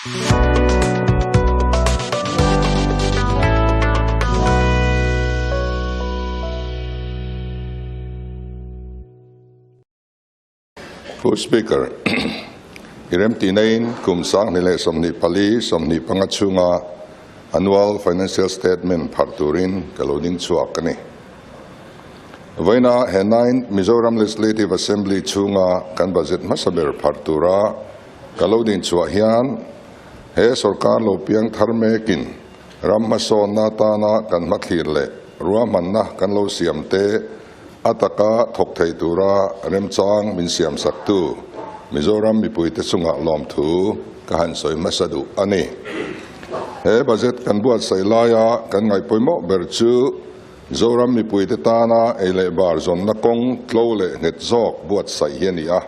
Pu Speaker, i remtihnain kum 2024, 25 chhunga Annual Financial Statement pharh turin ka lo ding chhuak a ni. Vawiina he Ninth Mizoram Legislative Assembly chhunga kan budget hmasa ber pharh tura ka lo din chhuah hian he sorkar lo piang thar mekin ram hmasawnna atana kan hmathlir leh ruahmanna kan lo siam te a taka thawk thei tura remchang min siam saktu Mizoram mipuite chungah lawmthu ka han sawi hmasa duh a ni. He budget kan buatsaih laia kan ngaihpawimawh ber chu Zoram mipuite tana ei leh bar zawnna kawng tlo leh nghet zawk buatsaih hi a ni a.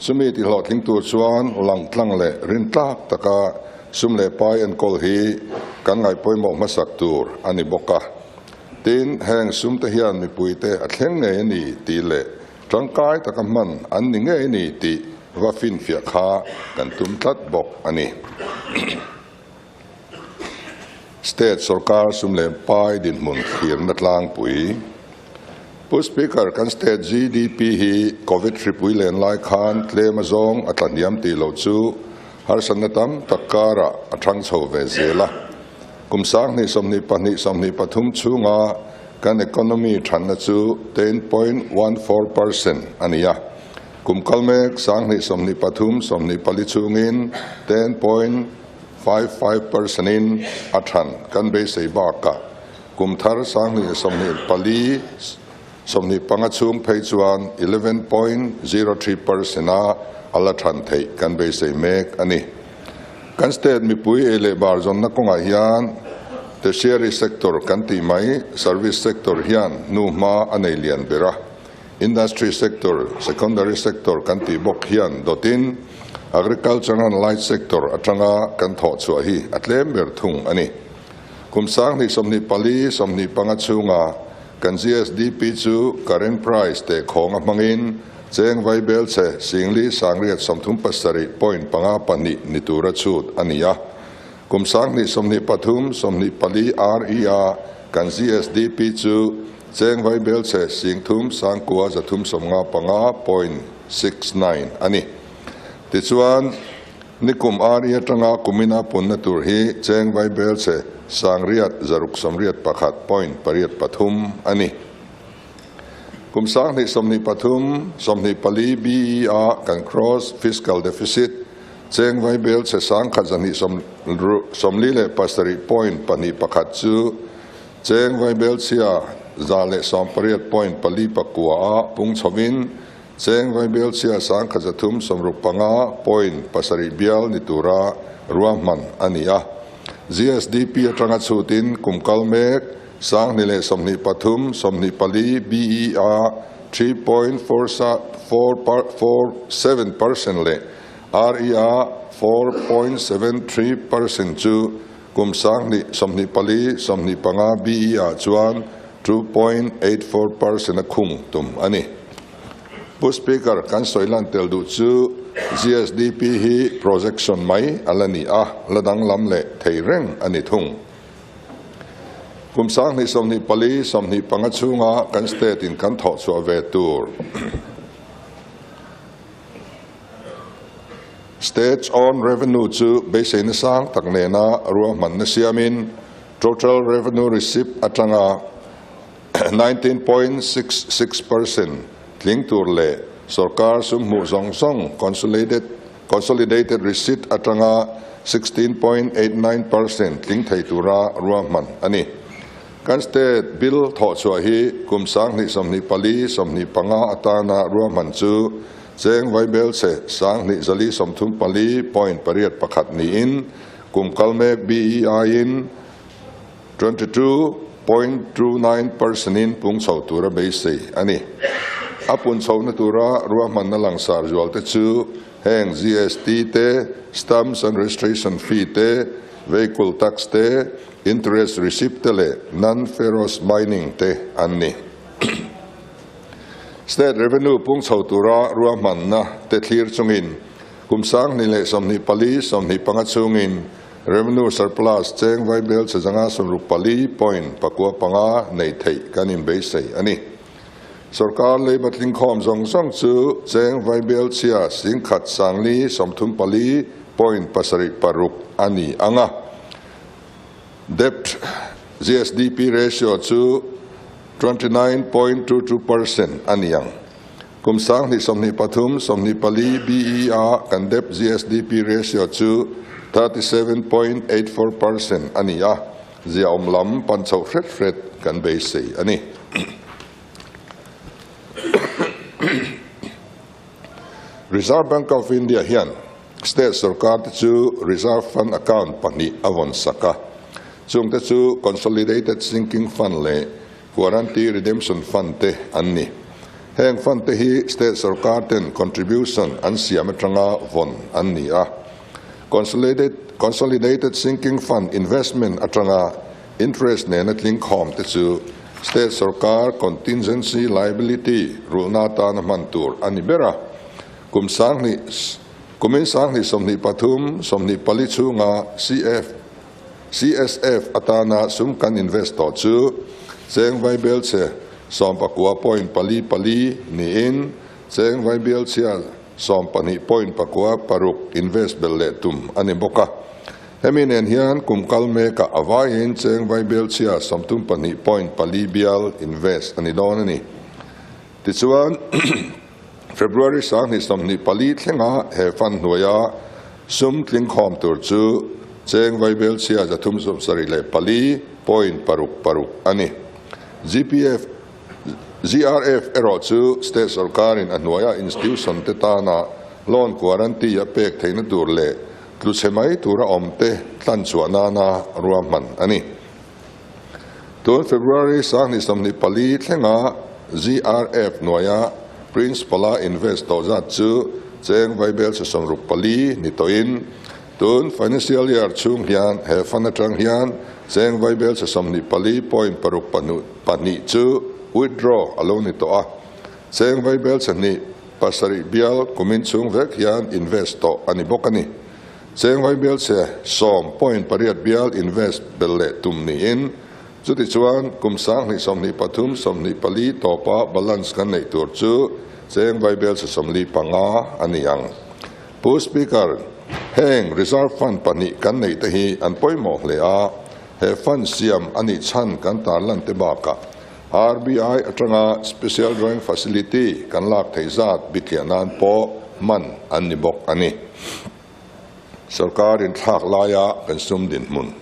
Chumi tihlawhtling tur chuan langtlang leh rintlak taka sum leh pai enkawl hi kan ngaihpawimawh hmasak tur a ni bawk a. Tin, heng sumte hian mipuite a thleng ngei a ni tih leh tangkai taka hman an ni ngei a ni tih va finfiah kha kan tum tlat bawk a ni. State sorkar sum leh pai dinhmun thlirna tlangpui. Pu Speaker, kan state GDP hi Covid hripui len lai khan tlem azawng a tlahniam tih loh chu harsatna tam tak karah a thang chho ve zel a. Kum 2022, 23 chhunga kan economy thanna chu 10.14% a ni a. Kum kal mek 2023, 24 chhungin 10.55% in a than kan beisei bakah kum thar 2024, 25 chhung phei chuan 11.03% a a la than theih kan beisei mek a ni. Kan state mipui ei leh bar zawnna kawngah hian tertiary sector kan tih mai service sector hian hnuhma a nei lian ber a. Industry sector, secondary sector kan tih bawk hian dawtin agriculture and light sector atanga kan thawh chhuah hi a tlem ber thung a ni. Kum 2024, 25 chhunga kan GSDP chu current price teh khawng a hmangin cheng vai bel che singli sangriat 37.52 ni tura chhut a ni a. Kum 2023, 24 RE-a kan GSDP chu cheng vai bel che sing thum sangkua zathum 95.69 a ni. Tichuan, nikum RE atanga kumina punna tur hi cheng vai bel che sangriat zaruk 81.83 a ni. Kum 2023, 24 BE-a kan gross fiscal deficit cheng vai bel che sang khat zahnih 47.21 chu cheng vai bel chhia 118.49 a pung chhovin cheng vai bel chhia 1,365.7 bial ni tura ruahman a ni a. GSDP atanga chhutin kum kal mek 2023, 24 BE-a 3.47% leh RE-a 4.73% chu kum 2024, 25 BE-a chuan 2.84% a khung tum a ni. Pu Speaker, kan sawi lan tel duh chu GSDP hi projection mai a la ni a, la danglam leh thei reng a ni thung. Kum 2024, 25 chhunga kan state in kan thawh chhuah ve tur. State's own revenue chu beiseina sang tak nena ruahmanna siamin total revenue receipt atanga 19.66% tling tur leh sorkar sum hmuh zawng zawng consolidated receipt atanga 16.89% tling thei tura ruahman a ni. Kan state bill thawh chhuah hi kum 2024, 25 atana ruahman chu cheng vai bel che 2434.81 niin kum kal mek BEI in 22.29% in pung chho tura beisei a ni. A pun chhohna tura ruahmanna langsar zual te chu heng GST te, stamps and registration fee te, vehicle tax te, interest receipt te leh non-ferrous mining te an ni. State revenue pung chho tura ruahmanna te thlir chungin Kum 2024, 25 chhungin revenue surplus cheng vaibel che 165.95 nei theih kan inbeisei a ni. Sorkar leiba tlingkhawm zawng zawng chu cheng vaibel chhia 1,134.76 a ni ang a. Debt GSDP ratio chu 29.22% a ni ang. Kum 2023, 24 BE-a kan debt GSDP ratio chu 37.84% a ni a, ziaawm lam pan chhoh hret hret kan beisei a ni. Reserve Bank of India hian State sorkar te chu Reserve Fund Account pahnih a vawn sak a, chungte chu Consolidated Sinking Fund leh Guarantee Redemption Fund te an ni. Heng fund te hi State sorkar ten contribution an siam atanga vawn an ni a. Consolidated Sinking Fund investment atanga interest nena tling khawm te chu State sorkar contingency liability rulhna atana hman tur a ni ber a. Kum 2023, 24 chhunga CF, CSF atana sum kan invest tawh chu cheng vaibel chhe 19.44 niin cheng vaibel chhia 12.96 invest belh leh tum a ni bawk a. Hemi nen hian kum kal mekah a vaiin cheng vaibel chhia 32.4 bial invest a ni dawn a ni. Tichuan, February 2024 thlenga he fund hnuaia sum tlingkhawm tur chu cheng vaibel chhia 374.66 a ni. GPF, GRF erawh chu State sorkarin a hnuaia institution te tana loan guarantee a pek theihna tur leh tluchhe mai tura awmte tlanchhuah nana ruahman a ni. Tun February 2024 thlenga GRF hnuaia Principal-a invest tawh zat chu cheng vaibel 64 ni tawhin tun financial year chhung hian he fund atang hian cheng vaibel 24.62 chu withdraw a lo ni tawh a. Cheng vaibel 27 bial kumin chhung vek hian invest tawh a ni bawk a ni. Cheng vaibel chhe 10.8 bial invest belh leh tum niin chutichuan kum 2023, 24 tawpa balance kan neih tur chu cheng vaibel chhe 45 a ni ang. Pu Speaker, heng Reserve Fund pahnih kan neih te hi an pawimawh hle a, he fund siam a nih chhan kan tarlan te bakah RBI atanga Special Drawing Facility kan lak theih zat bikhiah nan pawh hman an ni bawk a ni. Sorkar inthlak laia kan sum dinhmun.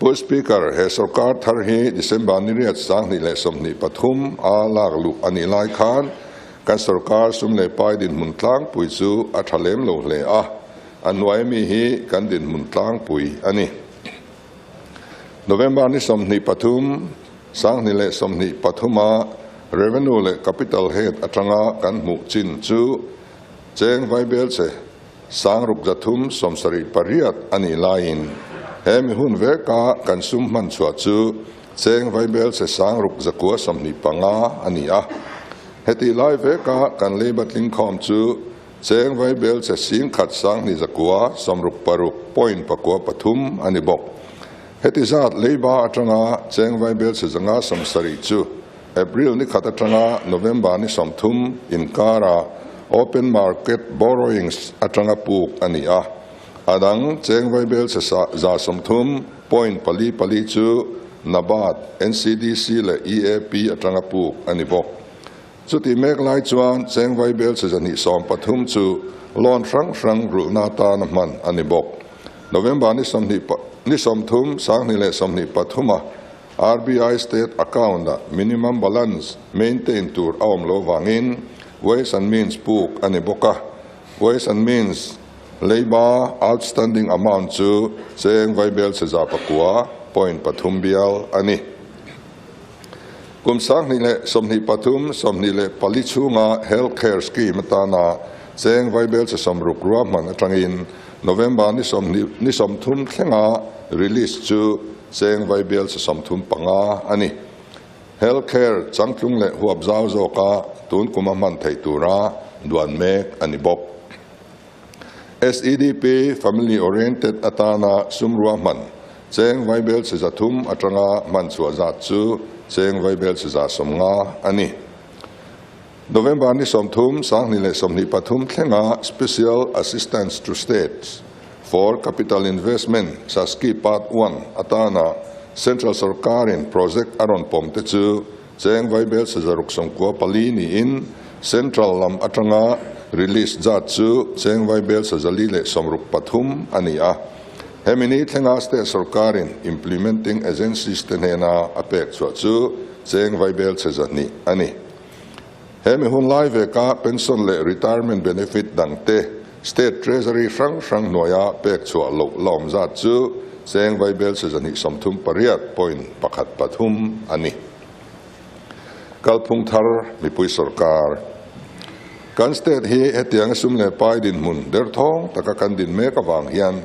Pu Speaker, he sorkar thar hi December ni riat 2023 a lak luh a nih lai khan kan sorkar sum leh pai dinhmun tlangpui chu a tha lem lo hle a, a hnuai mi hi kan dinhmun tlangpui a ni. November ni 23, 2023 a Revenue leh Capital Head atanga kan hmuh chin chu cheng vaibel che 6378 a nih laiin he mi hun veka kan sum hman chhuah chu cheng vaibel che 6925 a ni a. Heti lai veka kan leiba tlingkhawm chu cheng vaibel che 1,196.93 a ni bawk. Heti zat leiba atanga cheng vaibel che 170 chu April ni khat atanga November ni 30 inkara open market borrowings atanga puk a ni a. Adang cheng vaibel che 130.44 chu NABARD, NCDC leh EAP atanga puk a ni bawk. Chuti mek lai chuan cheng vaibel che 213 chu loan hrang hrang rulhna atana hman a ni bawk. November ni 30, 2023 a RBI State Account a minimum balance maintain tur a awm lo wangin Ways and Means puk a ni bawk a. Ways and Means leiba outstanding amount chu cheng vaibel che 9.3 bial a ni. Kum 2023, 24 chhunga healthcare scheme atana cheng vaibel che 60 ruahman atangin November ni 30 thlenga release chu cheng vaibel che 35 a ni. Healthcare changtlung leh huap zau zawka tun kuma hman thei tura duan mek a ni bawk. SEDP Family Oriented atana sum ruahman cheng vaibel chi 300 atanga hman chhuah zat chu cheng vaibel chi 150 a ni. November ni 30 2023 thlenga Special Assistance to States for Capital Investment SASCI Part 1 atana Central Sarkarin Project a rawn pawm te chu cheng vaibel chi 694 niin Central lam atanga release zat chu cheng vaibel chi 463 a ni a. Hemi ni thlenga State Sarkarin Implementing Agencies te hnena a pek chhuah chu cheng vaibel chi 200 a ni. Hemi hun lai veka pension leh retirement benefit dang te State Treasury hrang hrang hnuaia pek chhuah loh la awm zat chu cheng vaibel chi 238.13 a ni. Kalphung thar mipui sarkar. Kan state hi hetiang sum leh pai dinhmun derthawng taka kan din mek awang hian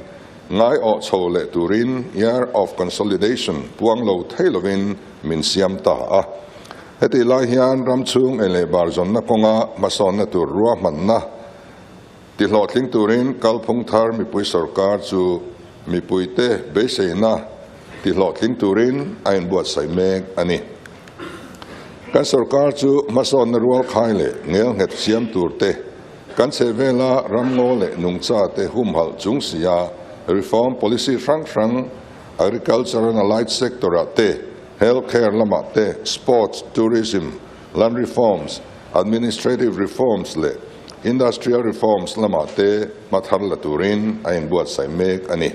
ngai awh chho leh turin Year of Consolidation puang lo thei lovin min siam ta a. Heti lai hian ram chhung ei leh bar zawnna kawnga hmasawnna tur ruahmanna ti hlawhtling turin kalphung thar mipui sarkar chu mipuite beiseina ti hlawhtling turin a inbuatsaih mek a ni. Kan sarkar chu hmasawnna rual khai leh ngel nghet siam tur te kan chhehvela ramngaw leh nungcha te humhalh chung sia reform policy hrang hrang agriculture and allied sector ah te healthcare lamah te sports, tourism, land reforms, administrative reforms leh industrial reforms lamah te hmathar la turin a inbuatsaih mek a ni.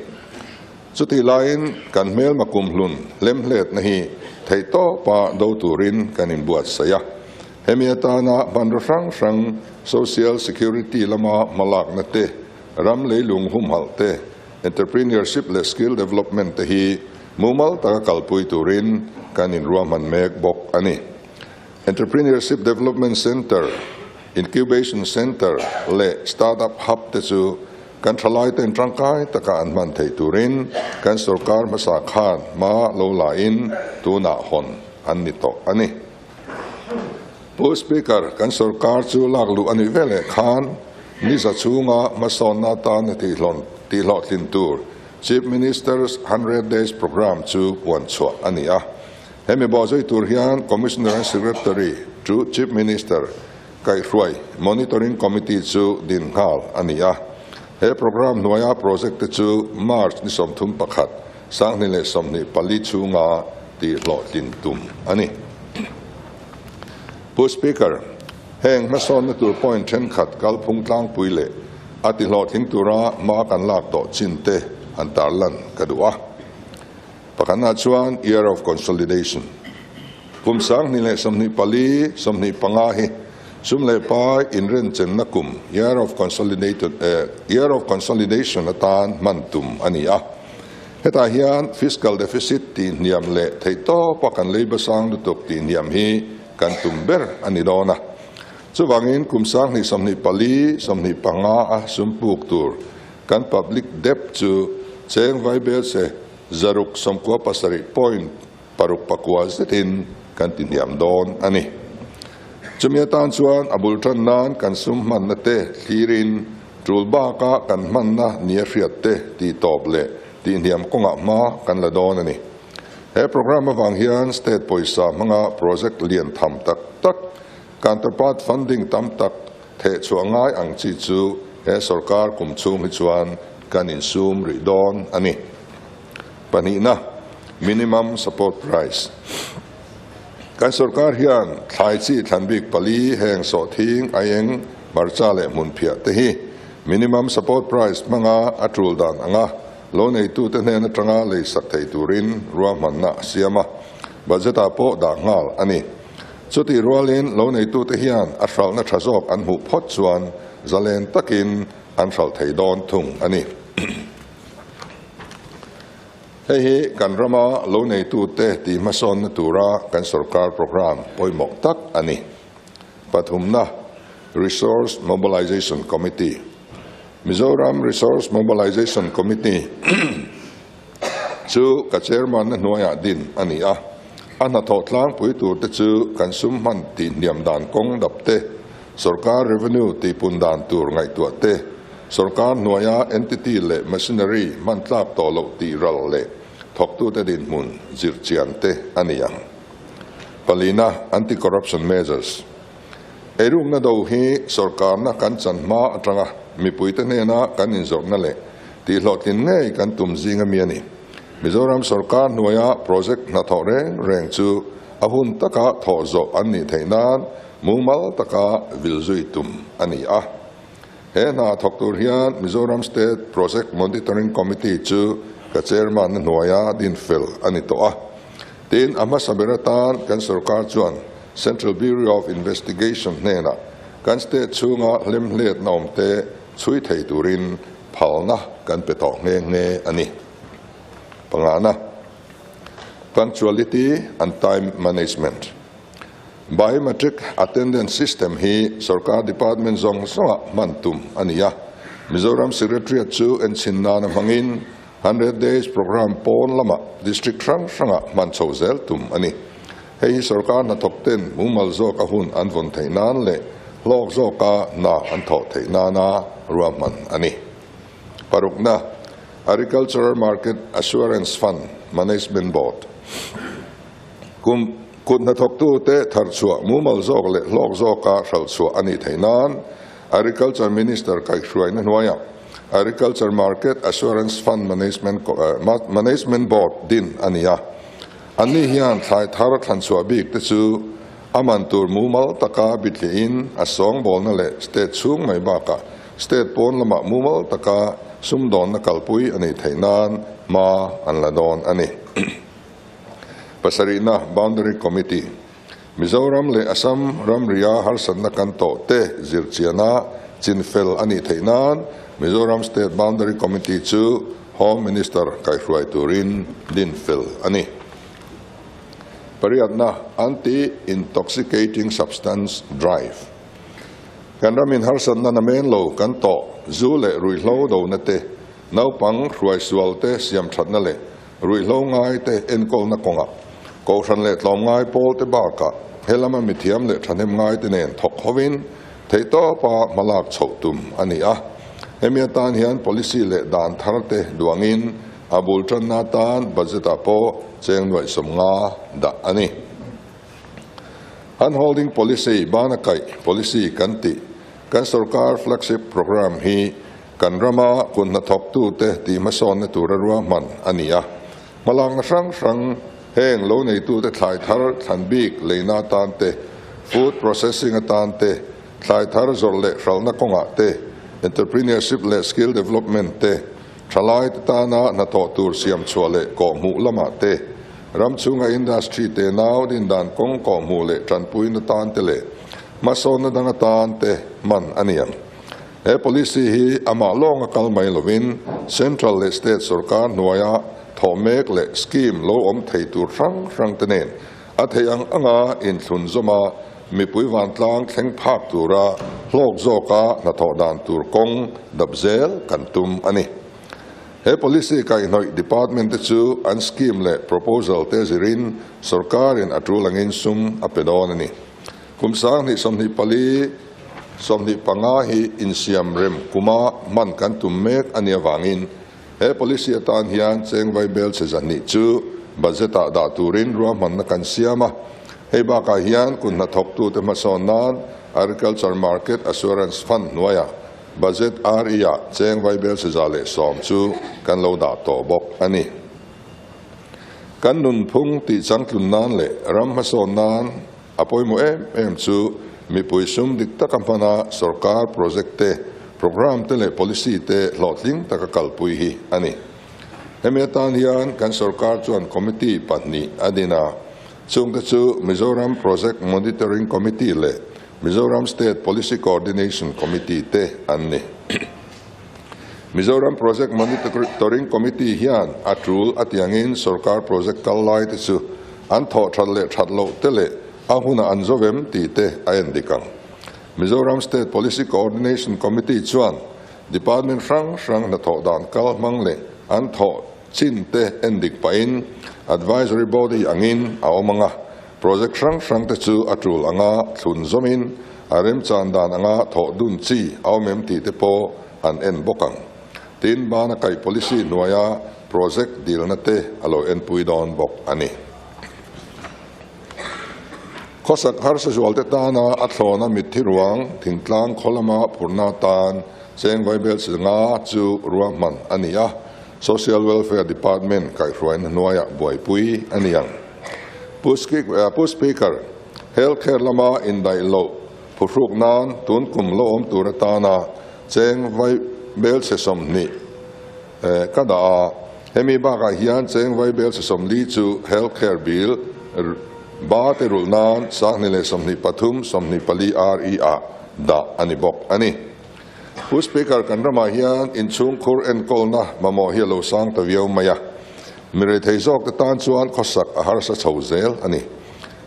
Chuti laiin kan hmel makum hlun hlemhlet na hi theihtawpa do turin kan inbuatsaih a. Hemi atana hmanraw hrang hrang social security lama hmalakna te, ram leilung humhalh te, entrepreneurship leh skill development te hi mumal taka kalpui turin kan inruahman mek bawk a ni. Entrepreneurship Development Center, Incubation Center leh Startup Hub te chu kan thalai ten tangkai taka an hman thei turin kan sarkar hmasa khan hma lo lain tunah hawn an ni tawh a ni. Pu Speaker, kan sarkar chu lak luh a ni veleh khan ni za chhunga hmasawnna atana tihhlawhtlin tur Chief Minister's 100 Days Programme chu puan chhuah a ni a. Hemi bawhzui tur hian Commissioner and Secretary to Chief Minister Kaihhruai Monitoring Committee chu din nghal a ni a. He programme hnuaia project te chu March ni 31 2024 chhunga tihhlawhtlin tum a ni. Pu Speaker, heng hmasawnna tur point thenkhat kalphung tlangpui leh a tihhlawhtling tura hma kan lak tawh chin te han tarlan ka duh a. Pakhatna chuan Year of Consolidation. Kum 2024 25 hi sum leh pai inrenchenna kum Year of Consolidated Year of Consolidation atan hman tum a ni a. Hetah hian fiscal deficit tih hniam leh theihtawpa kan leiba sang lutuk tih hniam hi kan tum ber a ni dawn a. Chuvangin kum 2024 25 a sum puk tur kan public debt chu cheng vaibel se 697.69 zetin kan ti hniam dawn a ni. Chumi atan chuan a bul tan nan kan sum hmanna te thlirin tul baka kan hmanna nia hriat te ti tawp leh ti hniam kawngah hma kan la dawn a ni. He programme awang hian state pawisa hmanga project lian tham tak tak counterpart funding tam tak theh chhuah ngai ang chi chu he sarkar kum chhung hi chuan kan insum rih dawn a ni. Pahnihna, minimum support price. Kan sarkar hian thlai chi thlan bik pali heng sawhthing aieng hmarcha leh hmun phiah te hi minimum support price hmanga a tul dan anga lo neitu te hnen atanga lei sak thei turin ruahmanna a siam a. Budget ah pawh dah nghal a ni. Chuti rualin lo neitu te hian a hralhna tha zawk an hmuh phawt chuan zalen takin an hralh thei dawn thung a ni. Hei hi kan rama lo neitu te ti hmasawnna tura kan sarkar programme pawimawh tak a ni. Pathumna, Resource Mobilization Committee. Mizoram Resource Mobilization Committee chu ka chairman na hnuaiah din a ni a. A hnathawh tlangpui tur te chu kan sum hman tih hniam dan kawng dap te, sarkar revenue tihpun dan tur ngaihtuah te, Sorkar hnuaia entity leh machinery hman tlak tawh loh tih ral leh thawktute dinhmun zirchian te a ni ang. Palina, Anti-corruption measures. Eirukna do hi sorkarna kan chan hma atanga mipuite hnena kan inzawrhna leh tihhlawhtlin ngei kan tum zing ami a ni. Mizoram sorkar hnuaia project hnathawh reng reng chu a hun taka thawh zawh an nih theih nan mumal taka vil zui tum a ni a. He hna thawk tur hian Mizoram State Project Monitoring Committee chu ka chairman-na hnuaia din fel a ni tawh a. Tin, a hmasa ber atan kan sorkar chuan Central Bureau of Investigation hnenah kan state chhunga hlemhletna awmte chhui thei turin phalna kan pe tawh nghe nghe a ni. Pangana, Punctuality and Time Management, Biometric Attendance System hi sorkar department zawng zawngah hman tum a ni a. Mizoram Secretariat chu enchhin nana hmangin Hundred Days Programme pawn lamah district hrang hrangah hman chho zel tum a ni. Hei hi sorkar hnathawk ten mumal zawka hun an vawn theih nan leh hlawk zawka hna an thawh theih nana ruahman a ni. Parukna, Agricultural Market Assurance Fund Management Board kum kut hnathawktute tharchhuah mumal zawk leh hlawk zawka hralhchhuah a nih theih nan Agriculture Minister kaihhruaina hnuaiah Agriculture Market Assurance Fund Management Management Board din a ni a. Anni hian thlai thar thlanchhuah bik te chu a man tur mumal taka bithlihin a sawngbawlna leh state chhung mai bakah state pawn lamah mumal taka sumdawnna kalpui a nih theih nan hma an la dawn a ni. Pasarihna Boundary Committee, Mizoram leh Assam ramria harsatna kan tawh te zirchiana chinfel a nih theih nan Mizoram State Boundary Committee chu Home Minister kaihhruai turin din fel a ni. Pariatna, Anti-Intoxicating Substance Drive. Kan ramin harsatna namen lo kan tawh zu leh ruihhlo dona te, naupang hruaisual te siamthatna leh ruihhlo ngai te enkawlna kawngah Kohhran leh tlawmngai pawl te bakah helama mithiam leh thahnem ngai te nen thawk hovin theihtawpa hmalak chhoh tum a ni a. Hemi atan hian policy leh dan thar te duangin a bul tanna atan budget-ah pawh cheng nuaih 50 dah a ni. Handholding policy, bana kaih policy kan tih kan sorkar flagship programme hi kan rama kut hnathawktute tih hmasawnna tura ruahman a ni a. Hmalakna hrang hrang heng lo neitute thlai thar thlan bik leina atan te, food processing atan te, thlai thar zawrh leh hralhna kawngah te, entrepreneurship leh skill development te, thalaite tana hnathawh tur siam chhuah leh kawhhmuh lamah te, ram chhunga industry te nau dindan kawng kawhhmuh leh tanpuina tan te leh hmasawnna dang atan te hman a ni ang. He policy hi amah lawnga kal mai lovin Central leh State sorkar hnuaia thawh mek leh scheme lo awm thei tur hrang hrang te nen a theih ang anga inthlun zawma mipui vantlang thleng phak tura hlawk zawka hnathawh dan tur kawng dap zel kan tum a ni. He policy kaihhnawih department te chu an scheme leh proposal te zirin sorkarin a tul angin sum a pe dawn a ni. Kum 2024, 25 hi insiam rem kuma hman kan tum mek a nih avangin he policy atan hian cheng vaibel che 200 chu budget-ah dah turin ruahmanna kan siam a. Hei bakah hian kut hnathawktute hmasawn nan Agriculture Market Assurance Fund hnuaiah budget RE-ah cheng vaibel che 110 chu kan lo dah tawh bawk a ni. Kan nunphung tih changtlun nan leh ram hmasawn nan a pawimawh em em chu mipui sum dik taka hmana sorkar project te, programme te leh policy te hlawhtling taka kalpui hi a ni. Hemi atan hian kan sorkar chuan committee pahnih a din a, chungte chu Mizoram Project Monitoring Committee leh Mizoram State Policy Coordination Committee te an ni. Mizoram Project Monitoring Committee hian a tul a tiangin sorkar project kal lai te chu an thawh that leh that loh te leh a hunah an zawm tih te a en dik ang. Mizoram State Policy Coordination Committee chuan department hrang hrang hnathawh dan kal hmang leh an thawh chin te en dik pahin advisory body angin a awm ang a, project hrang hrang te chu a tul anga thlun zawmin a remchan dan anga thawh dun chi a awm em tih te pawh an en bawk ang. Tin, bana kaih policy hnuaia project dilna te a lo enpui dawn bawk a ni. Khawsak harsa zualte tana a thlawna mitthi ruang thingtlang khaw lama phurna atan cheng vaibel chi nga chu ruahman a ni a, Social Welfare Department kaihhruaina hnuaiah buaipui a ni ang. Pu Speaker, Health Care lama indaih loh phuhruk nan tun kum lo awm tur atana cheng vaibelchhe 20 ka dah a, hemi bakah hian cheng vaibelchhe 40 chu Health Care Bill ba te rulh nan 2023, 24 RE ah dah a ni bawk a ni. Pu Speaker, kan ramah hian inchhungkhur enkawlna mamawh hi a lo sang ta viau mai a, mi rethei zawk te tan chuan khawsak a harsa chho zel a ni.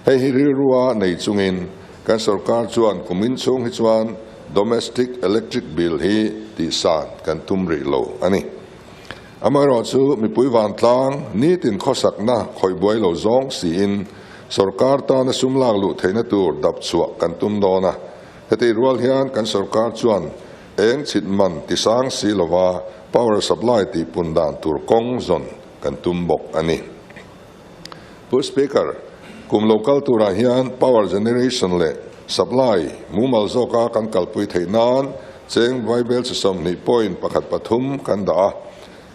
Hei hi rilrua nei chungin kan sorkar chuan kum inchhung hi chuan domestic electric bill hi tihsan kan tum rih lo a ni. Amaherawhchu mipui vantlang nitin khawsakna khawih buai lo zawng siin sorkar tana sum lak luh theihna tur dap chhuah kan tum dawn a. Hetih rual hian kan sorkar chuan eng chhit man tisang si lova power supply tihpun dan tur kawng zawn kan tum bawk a ni. Pu Speaker, kum lo kal turah hian power generation leh supply mumal zawka kan kalpui theih nan cheng vaibel chi 20.13 kan dah a.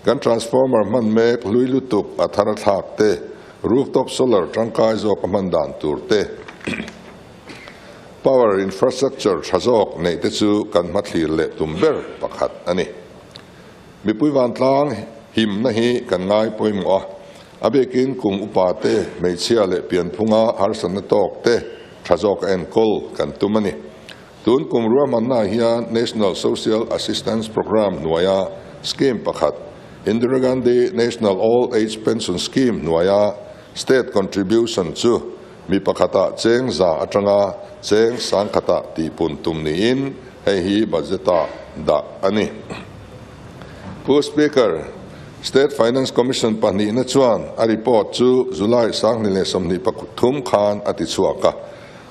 Kan transformer hman mek hlui lutuk a thar a thlak te, rooftop solar tangkai zawka hman dan tur te, power infrastructure tha zawk neih te chu kan hmathlir leh tum ber pakhat a ni. Mipui vantlang himna hi kan ngai pawimawh a, a bikin kum upa te, hmeichhia leh pianphunga harsatna tawk te tha zawk a enkawl kan tum a ni. Tun kum ruahmannaah hian National Social Assistance Programme hnuaia scheme pakhat, Indira Gandhi National Old Age Pension Scheme hnuaia state contribution chu mi pakhatah cheng za atanga cheng sangkhatah tihpun tum niin hei hi budget-ah dah a ni. Pu Speaker, State Finance Commission pahnihna chuan a report chu July 2023 khan a ti chhuak a.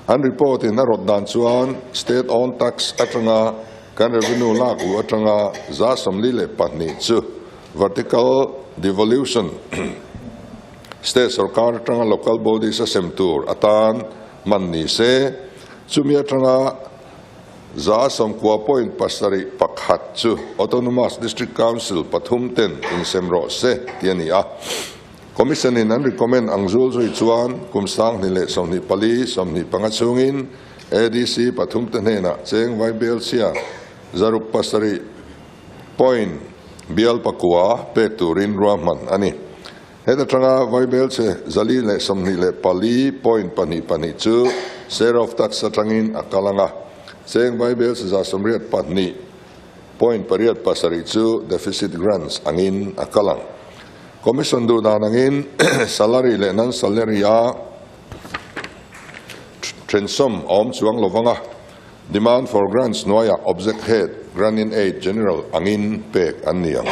An report in a rawt dan chuan state owned tax atanga kan revenue lak luh atanga 42% chu vertical devolution state sorkar atanga local bodies a sem tur atan hman ni se, chumi atanga 90.71% chu Autonomous District Council pathum ten insem rawh se tih a ni a. Commission in an recommend ang zul zui chuan kum 2024, 25 chhungin ADC pathum te hnenah cheng vaibel chhia 607 point bial pakua pek turin ruahman a ni. Heta tanga vaibel chhe 424.22 chu share of tax atangin a kal anga. Cheng vaibel chhe 82.87 chu deficit grants angin a kal ang. Commission duh dan angin salary leh non salary a thensawm a awm chuang lovanga demand for grants hnuaiah object head grant in aid general angin pek an ni ang.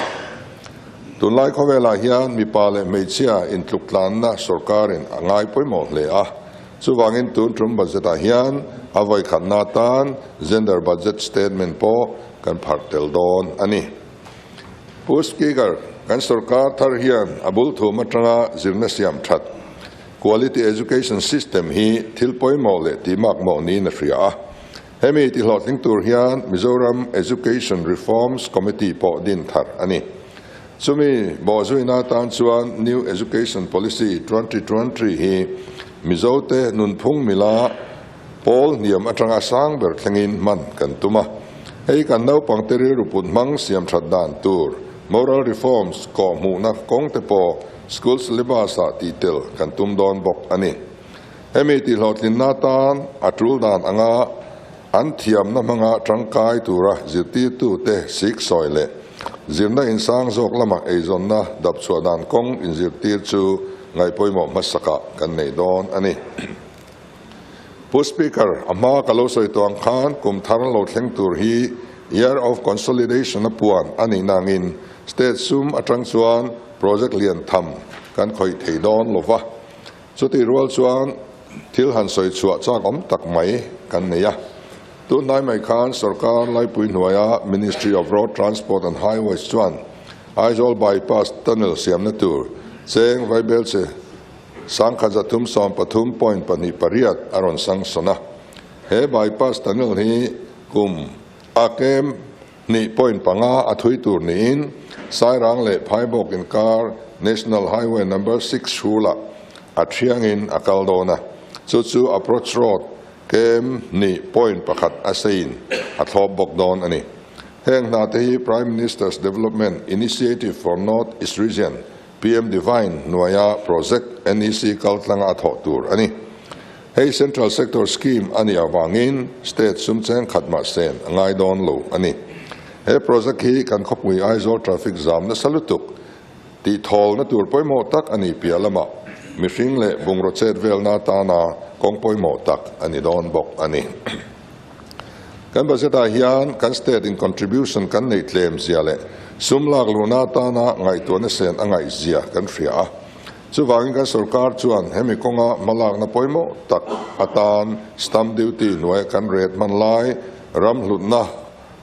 Tunlai khawvelah hian mipa leh hmeichhia intluk tlanna sorkarin a ngai pawimawh hle a, chuvangin tun tum budget-ah hian a vawi khatna atan gender budget statement pawh kan pharh tel dawn a ni. Pu Speaker, kan sorkar thar hian a bul thum atanga zirna siam that quality education system hi thil pawimawh leh tihmakmawh niin a hria a. Hemi tihlawhtling tur hian Mizoram Education Reforms Committee pawh din thar a ni. Chumi bawhzuina atan chuan New Education Policy 2020 hi Mizote nunphung mila pawl hniam atanga sang ber thlengin hman kan tum a. Hei kan naupangte rilru put hmang siam that dan tur moral reforms kawh hmuhna kawng te pawh school syllabus ah tih tel kan tum dawn bawk a ni. Hemi tihhlawhtlinna atan a tul dan anga an thiamna hmanga tangkai tura zirtirtute sik sawi leh zirna insang zawk lama eizawnna dap chhuah dan kawng inzirtir chu ngaihpawimawh hmasakah kan nei dawn a ni. Pu Speaker, a hma ka lo sawi tawh ang khan kum thar lo thleng tur hi Year of Consolidation a puan a nih nangin state sum atang chuan project lian tham kan khawih thei dawn lova. Chutih rual chuan thil han sawi chhuah chak awm tak mai kan nei a. Tunhnai mai khan sorkar laipui hnuaia Ministry of Road Transport and Highways chuan Aizawl Bypass Tunnel siamna tur cheng vaibelchhe 1313.28 a rawn sanction a. He bypass tunnel hi kum a kem hnih point panga a thui tur niin Sairang leh Phaibawk inkar National Highway Number 6 hrulah a thiangin a kal dawn a, chu chu approach road kem hnih point pakhat a seiin a thlawp bawk dawn a ni. Heng hna te hi Prime Minister's Development Initiative for North East Region, PM Devine, hnuaia project NEC kaltlanga a thawh tur a ni. Hei Central Sector Scheme a nih avangin state sum cheng khat mah sen a ngai dawn lo a ni. He project hi kan khawpui Aizawl traffic zam nasa lutuk tih thawlna tur pawimawh tak a ni piah lamah mihring leh bungraw chet velna atana kawng pawimawh tak a ni dawn bawk a ni. Kan budget ah hian kan state in contribution kan neih tlem zia leh sum lak luhna atana ngaihtuahna sen a ngaih zia kan hria a. Chuvangin kan sorkar chuan hemi kawnga hmalakna pawimawh tak atan stamp duty hnuaia kan rate hman lai ram hlutna,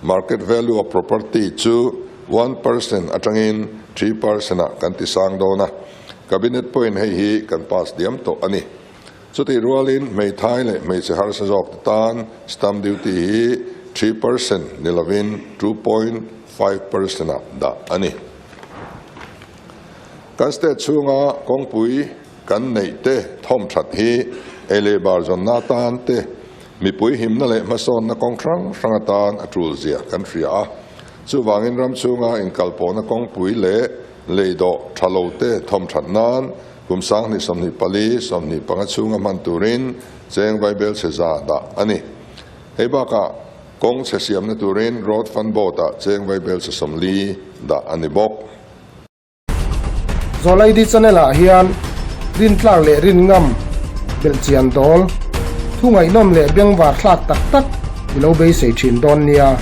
market value of property, chu 1% atangin 3% ah kan tisang dawn a. Cabinet pawhin hei hi kan pass diam tawh a ni. Chutih rualin hmeithai leh hmeichhe harsa zawk te tan stamp duty hi 3% ni lovin 2.5% ah dah a ni. Kan state chhunga kawngpui kan neih te thawm that hi ei leh bar zawnna atan te, mipui himna leh hmasawnna kawng hrang hrang atan a tul zia kan hria a. Chuvangin ram chhunga inkalpawhna kawngpui leh leidawh tha lo te thawm that nan kum 2024, 25 chhunga hman turin cheng vaibelchhe za dah a ni. Hei bakah kawng chhe siamna turin Road Fund Board-ah cheng vaibelchhe 40 dah a ni bawk. Zawlaidi channel ah hian rintlak leh rinngam belhchian dawl, thu ngaihnawm leh bengvar thlak tak tak i lo beisei thin dawn nia.